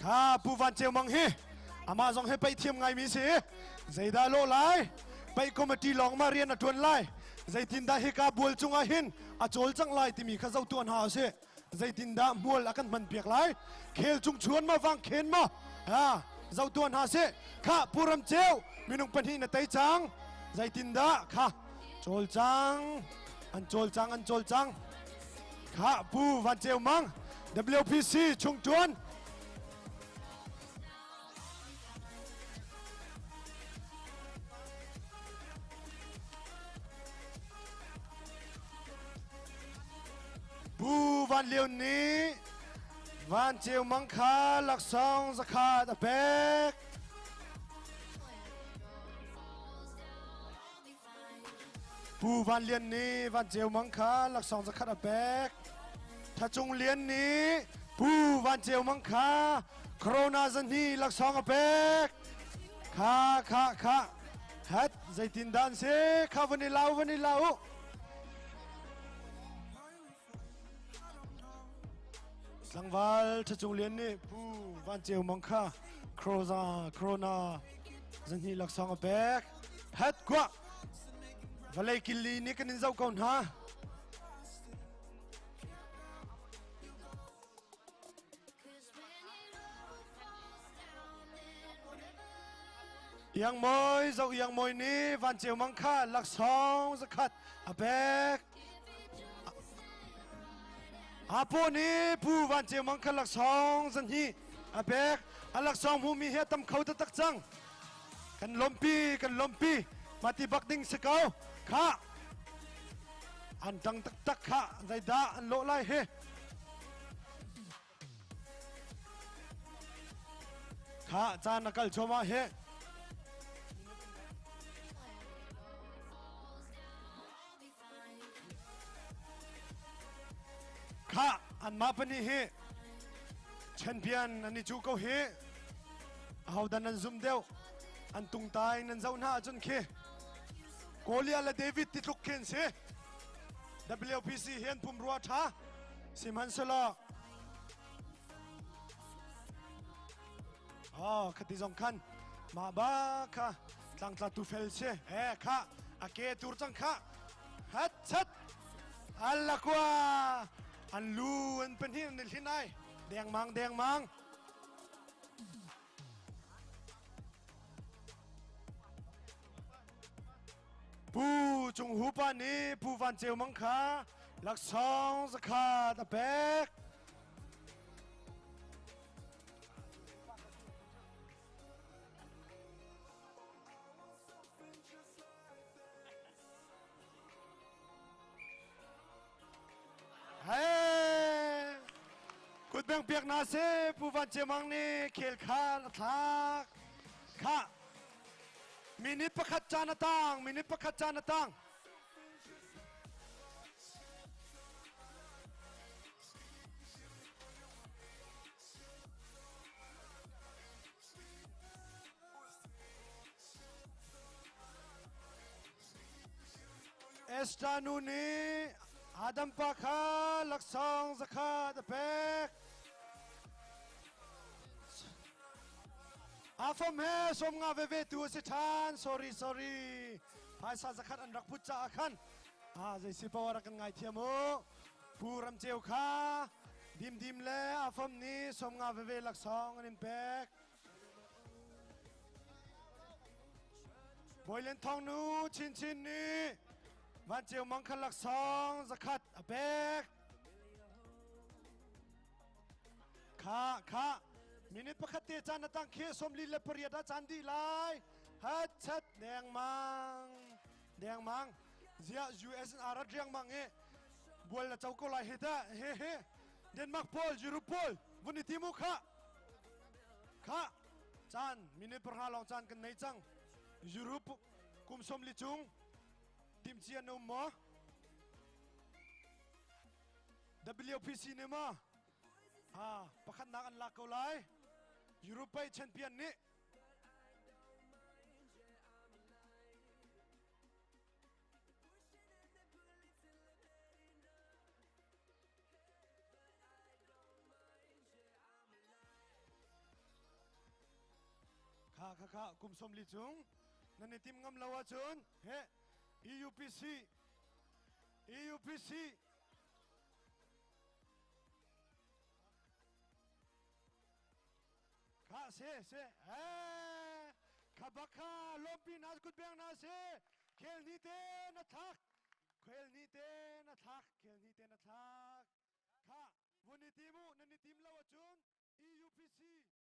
Kha Pu Van Ceu Mang hi amah zong hi paih thiam ngaimi si. Zeidah lawh lai? Paih committee lawng ma rian a tuan lai? Zeitindah hika bual cungah hin a cawlcangh lai timi kha zoh tuah hna usih. Zeitindah hmual a kan hman piak lai? Khel cung chuan ma vang khen ma? Ha, zoh tuah hna sih. Kha Pu Ram Ceu minung pahnih na tei cang. Zeitindah kha cawlcang an cawlcang an cawlcang. Kha Pu Van Ceu Mang WPC chungtuan Pu Van Lian nih Van Ceu Mang kha laksawng zakhat a pek. Pu Van Lian nih Van Ceu Mang kha laksawng zakhat a pek. Thacung Lian nih Pu Van Ceu Mang kha Corona zahnih laksawng a pek. Kha kha kha hat zeitin dah an si kha van i lau van i lau. Tlangval Thacung Lian nih Pu Van Ceu Mang kha Corona Corona zahnih laksawng a pek. Hat kuah vawlei killi nih kan in zoh ko hna. Iang Mawi Zo Iang Mawi nih Van Ceu Mang kha laksawng zakhat a pek. Apo nih Pu Van Ceu Mang kha laksawng zahnih a pek. A laksawng hmumi hi a tam kho taktak cang. Kan lompi, kan lompi. Mati bak ding si ko. Kha. An tang taktak kha. Zeidah an lawh lai hi. Kha caan na kal cuahmah hi. Kha anmah pahnih hi champion an i cu ko hi. Ahodah nan zum deuh? An tungtai nan zoh hna ahcun khi Goliath le David ti tluk khi an si. WPC hi an pumrua ṭha. Sihmanhsehlaw Oh, khati zong khan mah ba kha tlangtla tu fel si e kha a ke tur cang kha hat chat alakwa an lu an pahnih an hlin ai dengmang dengmang Pu Cung Hu pa nih Pu Van Ceu Mang kha laksawng zakhat a pek. Hey! Kutbeng piak na si Pu Van Ceu Mang nih khel khan a thlak. Khah! Minute pakhat caan a tang, minute pakhat caan a tang. Esther nu nih Adam pa kha laksawng zakhat a pek. Afom he sawmnga veve tu a si ṭhan. Sorry, sorry. Phaisa zakhat an rak put caah khan ah zei si poah rak kan ngaithiam u. Pu Ram Ceu kha Dimdim le Afom nih sawmnga veve laksawng an in pek. Bawi Lian Thawng nu Chinchin nih Van Ceu Mang kha laksawng zakhat a pek. Kha kha minute pakhat te caan a tang khi 48 ah caan dih lai. Hat chat dengmang dengmang zia US in arat riangmang i bual na co ko lai hi ta he he Denmark pawl Europe pawl vun i timu kha kha caan minute pahra lawng caan kan nei cang Europe kum 40 chung timcia na um maw WPC nih maw ha pakhatnak an lak ko lai Europe champion nih Kha kha kha kum 40 chung nan i tim ngam lo ahcun he EUPC EUPC Kha se se eh kha bak kha lompi na kut beng na se khel ni te na thlak khel ni te na thlak khel ni te na thlak kha vun i tim u nan i tim lo ahcun EUPC.